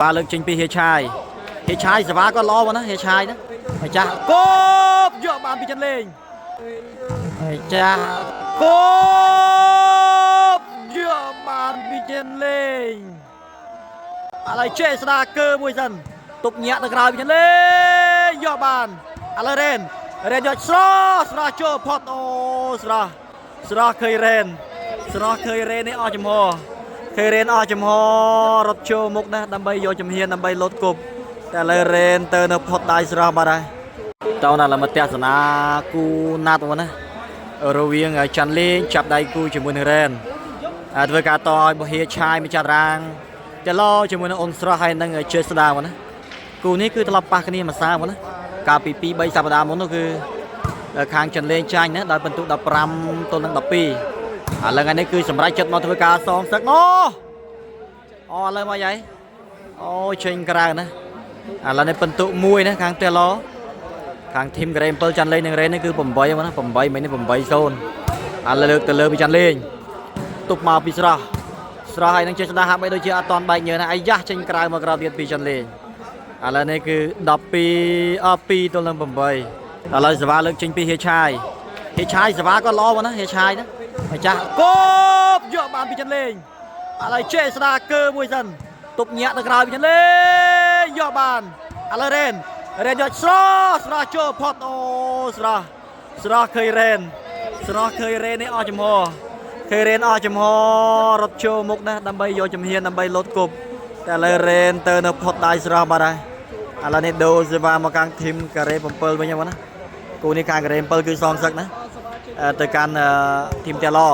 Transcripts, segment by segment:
បាទលើកចេញពីហេឆាយហេឆាយសេវាគាត់ល្អមកណាហេឆាយណាអាចាស់គប់យកបានពីចិនលេងអាចាស់គប់យកបានពីចិនលេងឥឡូវចេស្ដាកើមួយសិនទុកញាក់ទៅក្រោយពីចិនលេងយកបានឥឡូវរ៉េនរ៉េនយកស្រស់ស្រស់ចូលផុតអូស្រស់ស្រស់ឃើញរ៉េនស្រស់ឃើញរ៉េននេះអស់ចំហ ឃើញរ៉េនអស់ចំហរត់ចូលមុខណាដើម្បីយកជំហានដើម្បីលោតគប់តែឥឡូវរ៉េនទៅនៅផុតដៃស្រស់បាត់ហើយតោះណាឡើយមកទស្សនាគូណាត់មកណារវាងច័ន្ទលេងចាប់ដៃគូជាមួយនឹងរ៉េនអាធ្វើការតឲ្យបហៀឆាយមួយចាត់រាងចឡោជាមួយនឹងអូនស្រស់ហើយនឹងជេស្ដាមកណាគូនេះគឺត្រឡប់ប៉ះគ្នាមួយសារមកណាកាលពី2 3សប្តាហ៍មុននោះគឺខាងច័ន្ទលេងចាញ់ណាដោយពិន្ទុ15ទល់នឹង12ឥឡូវថ្ងៃនេះគឺសម្រាប់ចិត្តមកធ្វើការសងសឹកអូអូឥឡូវមកយាយអូចេញក្រៅណាឥឡូវនេះពិន្ទុមួយណាខាងតេឡខាងធីមការ៉េ7ច័ន្ទលេងនឹងរ៉េននេះគឺ8មកណា8មិញនេះ8 0ឥឡូវលើកទៅលើពីច័ន្ទលេងទប់មកពីស្រស់ស្រស់ហើយនឹងចេះស្ដាហាក់បីដូចជាអត់តន់បែកញើណាអាយ៉ាស់ចេញក្រៅមកក្រៅទៀតពីច័ន្ទលេងឥឡូវនេះគឺ12អ2ទល់នឹង8ឥឡូវសេវាលើកចេញពីហេឆាយហេឆាយសេវាគាត់ល្អមកណាហេឆាយណាម្ចាស់គប់យកបានពីច័ន្ទលេងឥឡូវចេស្ដាកើមួយសិនទុកញាក់ទៅក្រោយពីច័ន្ទលេងយកបានឥឡូវរ៉េនរ៉េនយកស្រស់ស្រស់ចូលផុតអូស្រស់ស្រស់ឃើញរ៉េនស្រស់ឃើញរ៉េននេះអស់ចំហឃើញរ៉េនអស់ចំហរត់ចូលមុខណាដើម្បីយកជំហានដើម្បីលោតគប់តែឥឡូវរ៉េនទៅនៅផុតដៃស្រស់បាត់ហើយឥឡូវនេះដូសេវាមកខាងធីមការ៉េ7វិញហ្នឹងណាគូនេះខាងការ៉េ7គឺសងសឹកណាទៅកាន់ធីមតេឡឥ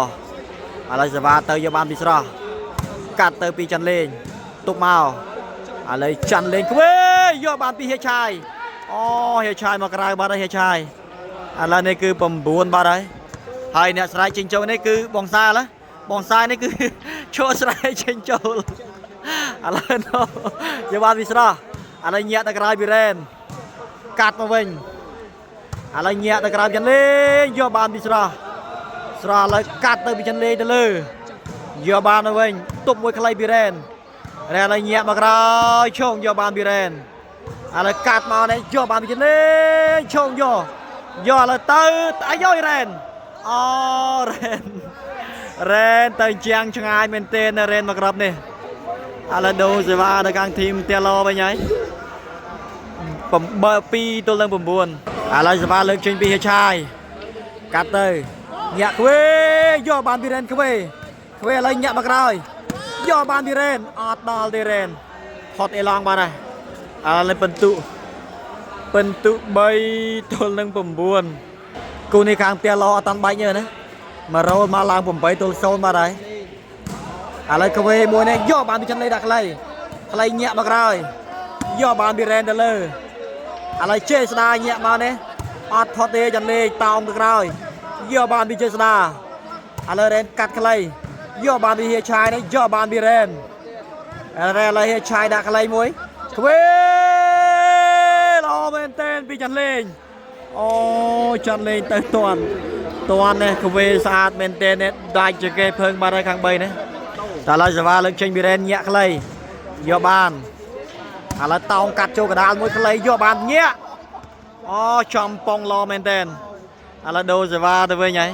ឡូវសេវាទៅយកបានពីស្រស់កាត់ទៅពីច័ន្ទលេងទុកមកឥឡូវច័ន្ទលេងខ្វេយកបានពីហេឆាយអូហេឆាយមកក្រៅបាត់ហើយហេឆាយឥឡូវនេះគឺ9បាត់ហើយហើយអ្នកស្រែកចេញចូលនេះគឺបងសាលបងសានេះគឺឈរស្រែកចេញចូលឥឡូវនោះយកបានពីស្រស់ឥឡូវញាក់ទៅក្រោយពីរ៉េនកាត់មកវិញឥឡូវញាក់ទៅក្រោយច័ន្ទលេងយកបានពីស្រស់ស្រស់ឥឡូវកាត់ទៅពីច័ន្ទលេងទៅលើយកបានទៅវិញទប់មួយខ្លីពីរ៉េនរ៉េនឥឡូវញាក់មកក្រោយឈោងយកបានពីរ៉េនឥឡូវកាត់មកនេះយកបានពីច័ន្ទលេងឈោងយកយកឥឡូវទៅអាយយរ៉េនអូរ៉េនរ៉េនទៅជាងឆ្ងាយមែនទែនរ៉េនមកក្របនេះឥឡូវដូសេវានៅខាងធីមតេឡវិញហើយ8 2ទល់នឹង9ឥឡូវសេវាលើកចេញពីហេឆាយកាត់ទៅញាក់ខ្វេយកបានពីរ៉េនខ្វេខ្វេឥឡូវញាក់មកក្រោយយកបានពីរ៉េនអត់ដល់ទេរ៉េនផុតអេឡង់បានហើយឥឡូវពិន្ទុ3ទល់នឹង9គូនេះខាងផ្ទះឡអត់តាន់បែកញើណាមករ៉ូលមកឡើង8ទល់0បាត់ហើយឥឡូវខ្វេមួយនេះយកបានពីចិនលេដាក់ខ្លីខ្លីញាក់មកក្រោយយកបានពីរ៉េនទៅលើឥឡូវចេស្ដាញាក់មកនេះអត់ផុតទេចន្លេតោងទៅក្រោយយកបានពីចេស្ដាឥឡូវរ៉េនកាត់ខ្លីយកបានពីហៀឆាយនេះយកបានពីរ៉េនរ៉េនឥឡូវហៀឆាយដាក់ខ្លីមួយខ្វេល្អមែនទែនពីចន្លេងអូចន្លេងទៅតាន់តាន់នេះខ្វេស្អាតមែនទែននេះដាច់ជាគេភើងបាត់ហើយខាង3នេះតែឥឡូវសេវាលើកចេញពីរ៉េនញាក់ខ្លីយកបានឥឡូវតោងកាត់ចូលកដាលមួយខ្លីយកបានញាក់អូចំប៉ុងល្អមែនទែនឥឡូវដូសេវាទៅវិញហើយ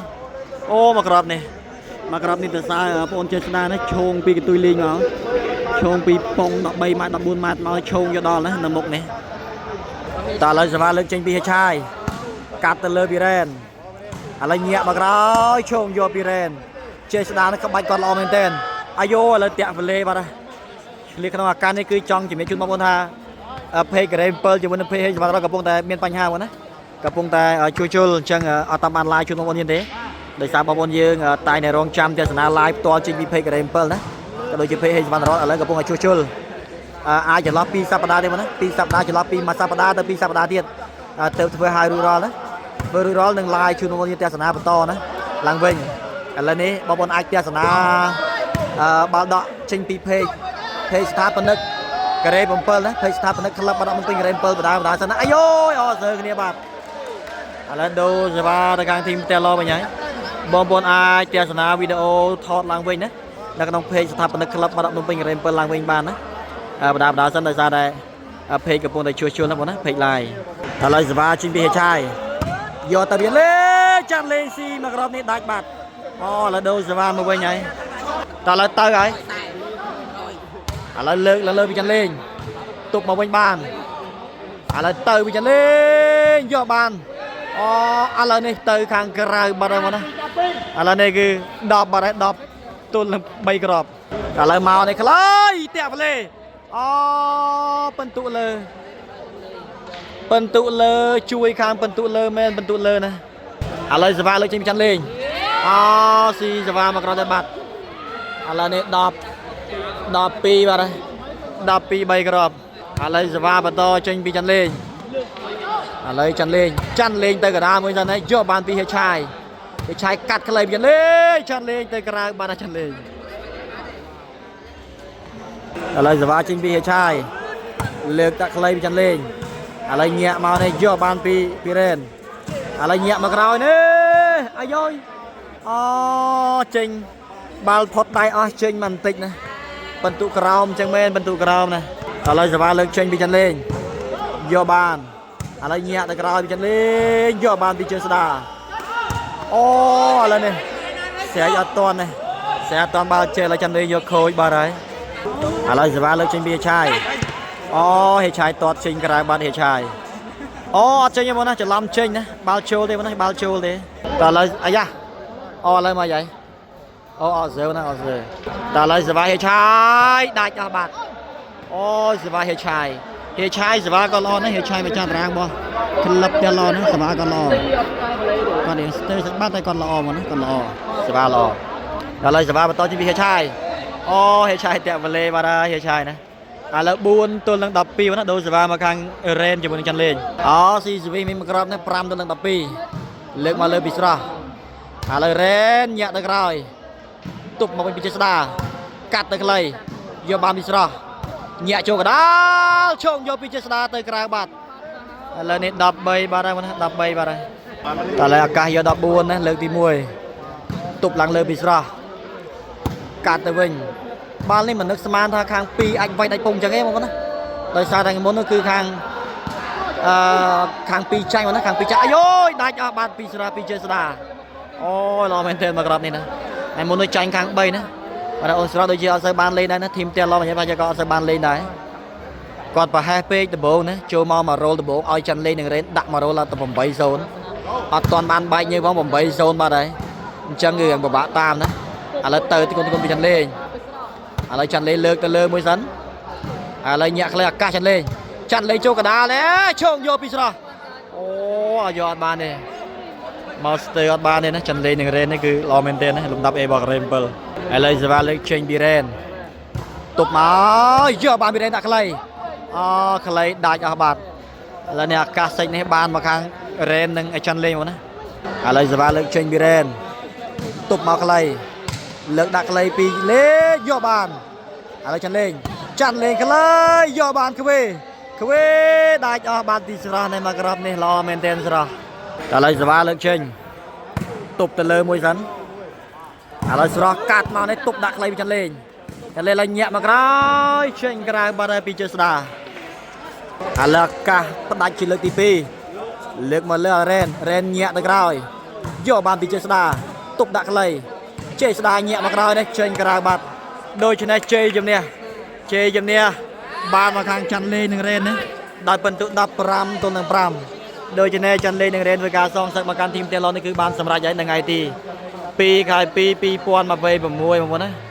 អូមកក្របនេះមកក្របនេះទៅសើបងអូនចេស្ដានេះឈោងពីកន្ទុយលេងមកឈោងពីប៉ុង13ម៉ែត្រ14ម៉ែត្រមកឈោងយកដល់ណានៅមុខនេះតើឥឡូវសេវាលើកចេញពីហេឆាយកាត់ទៅលើពីរ៉េនឥឡូវញាក់មកក្រោយឈោងយកពីរ៉េនចេស្ដានេះក្បាច់គាត់ល្អមែនទែនអាយ៉ូឥឡូវតាក់វលេបាត់ហើយឆ្លៀតក្នុងអាការនេះគឺចង់ជំរាបជូនបងប្អូនថាភេកការ៉េ7ជាមួយនឹងភេកហេសវណ្ណកំពុងតែមានបញ្ហាហ្នឹងណាកំពុងតែជួសជុលអញ្ចឹងអត់តាមបាន live ជូនបងប្អូនយើងទេដោយសារបងប្អូនយើងតែនៅរងចាំទស្សនា live ផ្ទាល់ចេញពីភេកការ៉េ7ណាក៏ដូចជាភេកហេសវណ្ណរតឥឡូវកំពុងតែជួសជុលអាចចន្លោះ2សប្តាហ៍ទេបងណា2សប្តាហ៍ចន្លោះពី1សប្តាហ៍ទៅ2សប្តាហ៍ទៀតទៅធ្វើឲ្យរួចរាល់ណាធ្វើរួចរាល់នឹង live ជូនបងប្អូនយើងទស្សនាបន្តណាឡើងវិញឥឡូវនេះបងប្អូនអាចទស្សនាបាល់ដកចេញពីភេកស្ថាបនិកការ៉េ7ណាភេកស្ថាបនិកក្លឹបបាល់ដកភ្នំពេញការ៉េ7បដាបដាសិនណាអាយយអសើគ្នាបាទឥឡូវដូសេវាទៅខាងធីមតេឡវិញហើយបងប្អូនអាចទស្សនាវីដេអូថតឡើងវិញណានៅក្នុងភេកស្ថាបនិកក្លឹបបាល់ដកភ្នំពេញការ៉េ7ឡើងវិញបានណា បដាបដាសិនដោយសារតែ page កំពុងតែជួសជុលណាបងណា page live ឥឡូវសេវាចេញពីហេឆាយយកទៅវាលេចាន់លេងស៊ីមកក្រុមនេះដាច់បាត់អូឥឡូវដូរសេវាមកវិញហើយតើឥឡូវទៅហើយឥឡូវលើកឡើងលើពីចាន់លេងទប់មកវិញបានឥឡូវទៅពីចាន់លេងយកបានអូឥឡូវនេះទៅខាងក្រៅបាត់ហើយបងណាឥឡូវនេះគឺ10បាត់ហើយ10ទល់នឹង3គ្រាប់ឥឡូវមកនេះខ្លីតាក់ប្លេអូពិន្ទុលើពិន្ទុលើជួយខាងពិន្ទុលើមែនពិន្ទុលើណាឥឡូវសេវាលើកចេញពីចាន់លេងអូស៊ីសេវាមកក្រោយទៅបាត់ឥឡូវនេះ10 12បាត់ហើយ12 3គ្រាប់ឥឡូវសេវាបន្តចេញពីចាន់លេងឥឡូវចាន់លេងចាន់លេងទៅកណ្ដាលមួយសិនហើយយកបានពីហេឆាយហេឆាយកាត់ខ្លីពីចាន់លេងចាន់លេងទៅក្រៅបានចាន់លេងឥឡូវសេវាចេញពីហេឆាយលើកតាក់ខ្លីពីចាន់លេងឥឡូវញាក់មកនេះយកបានពីពីរ៉េនឥឡូវញាក់មកក្រោយនេះអាយយអូចេញបាល់ផុតដៃអស់ចេញមកបន្តិចណាបន្ទុក្រោមចឹងមែនបន្ទុក្រោមណាឥឡូវសេវាលើកចេញពីចាន់លេងយកបានឥឡូវញាក់ទៅក្រោយពីចាន់លេងយកបានពីជើងស្ដាអូឥឡូវនេះស្រែកអត់តន់នេះស្រែកអត់តន់បាល់ចេះឥឡូវចាន់លេងយកខូចបាត់ហើយឥឡូវសេវាលើកចេញពីឆាយអូហេឆាយតតចេញក្រៅបាត់ហេឆាយអូអត់ចេញទេបងណាច្រឡំចេញណាបាល់ចូលទេបងណាបាល់ចូលទេតើឥឡូវអាយ៉ាអូឥឡូវមកយាយអូអត់សើណាអត់សើតើឥឡូវសេវាហេឆាយដាច់អស់បាត់អូសេវាហេឆាយហេឆាយសេវាក៏ល្អណាស់ហេឆាយមកចាត់រាងរបស់ក្លឹបផ្ទះល្អណាស់សេវាក៏ល្អគាត់រៀងស្ទើរសាច់បាត់តែគាត់ល្អមកណាគាត់ល្អសេវាល្អឥឡូវសេវាបន្តជាពីហេឆាយអូហេឆាយតាក់វ៉ាឡេបាត់ហើយហេឆាយណាឥឡូវ4ទល់នឹង12ណាដូរសេវាមកខាងរ៉េនជាមួយនឹងចាន់លេងអូស៊ីសវីមានមួយគ្រាប់នេះ5ទល់នឹង12លើកមកលើពីស្រស់ឥឡូវរ៉េនញាក់ទៅក្រោយទប់មកវិញពីចេស្តាកាត់ទៅខ្លីយកបានពីស្រស់ញាក់ចូលកដាលឈងយកពីចេស្តាទៅក្រៅបាត់ឥឡូវនេះ13បាត់ហើយណា13បាត់ហើយតែឥឡូវឱកាសយក14ណាលើកទី1ទប់ឡើងលើពីស្រស់កាត់ទៅវិញបាល់នេះមិននឹកស្មានថាខាង2អាចវាយដាច់ពងចឹងទេបងប្អូនណាដោយសារតែមុននោះគឺខាងអឺខាង2ចាញ់បងណាខាង2ចាញ់អាយយដាច់អស់បាត់ពីស្រស់ពីចេស្តាអូយល្អមែនទែនមកក្របនេះណាហើយមុននោះចាញ់ខាង3ណាបាទអូនស្រស់ដូចជាអត់សូវបានលេងដែរណាធីមផ្ទះឡំញ៉ាំបាច់ក៏អត់សូវបានលេងដែរគាត់ប្រហែសពេកដំបូងណាចូលមក1រ៉ូលដំបូងឲ្យចាន់លេងនឹងរ៉េនដាក់1រ៉ូលដល់ទៅ8-0អត់ទាន់បានបែកញើផង8-0បាត់ហើយអញ្ចឹងគឺយ៉ាងពិបាកតាមណាឥឡូវទៅទីគុណទីគុណពីចាន់លេងឥឡូវចាន់លេងលើកទៅលើមួយសិនឥឡូវញាក់ខ្លីឱកាសចាន់លេងចាន់លេងចូលកណ្ដាលទេឈោងយកពីស្រស់អូឲ្យយកអត់បានទេមកស្ទើអត់បានទេណាចាន់លេងនឹងរ៉េននេះគឺល្អមែនទែនណាលំដាប់ A របស់រ៉េន7ឥឡូវសេវាលើកចេញពីរ៉េនទប់មកយកបានពីរ៉េនដាក់ខ្លីអូខ្លីដាច់អស់បាត់ឥឡូវនេះឱកាសសិចនេះបានមកខាងរ៉េននិងចាន់លេងមកណាឥឡូវសេវាលើកចេញពីរ៉េនទប់មកខ្លីលើកដាក់ខ្លីពីលេយកបានឥឡូវចាន់លេងចាន់លេងខ្លីយកបានខ្វេខ្វេដាច់អស់បានទីស្រស់នេះមកក្របនេះល្អមែនទែនស្រស់ឥឡូវសេវាលើកចេញទប់ទៅលើមួយសិនឥឡូវស្រស់កាត់មកនេះទប់ដាក់ខ្លីពីចាន់លេងចាន់លេងឡើងញាក់មកក្រោយចេញក្រៅបាត់ហើយពីជើស្ដាឥឡូវឱកាសផ្ដាច់ជាលើកទី2លើកមកលើរ៉េនរ៉េនញាក់ទៅក្រោយយកបានពីជើស្ដាទប់ដាក់ខ្លីជេស្ដាញាក់មកក្រោយនេះចេញក្រៅបាត់ដូច្នេះជ័យជំនះជ័យជំនះបានមកខាងចាន់លេងនិងរ៉េននេះដោយពិន្ទុ15ទល់នឹង5ដូច្នេះចាន់លេងនិងរ៉េនធ្វើការសងសឹកមកកាន់ធីមតេឡុននេះគឺបានសម្រេចហើយនៅថ្ងៃទី2ខែ2 2026បងប្អូនណា។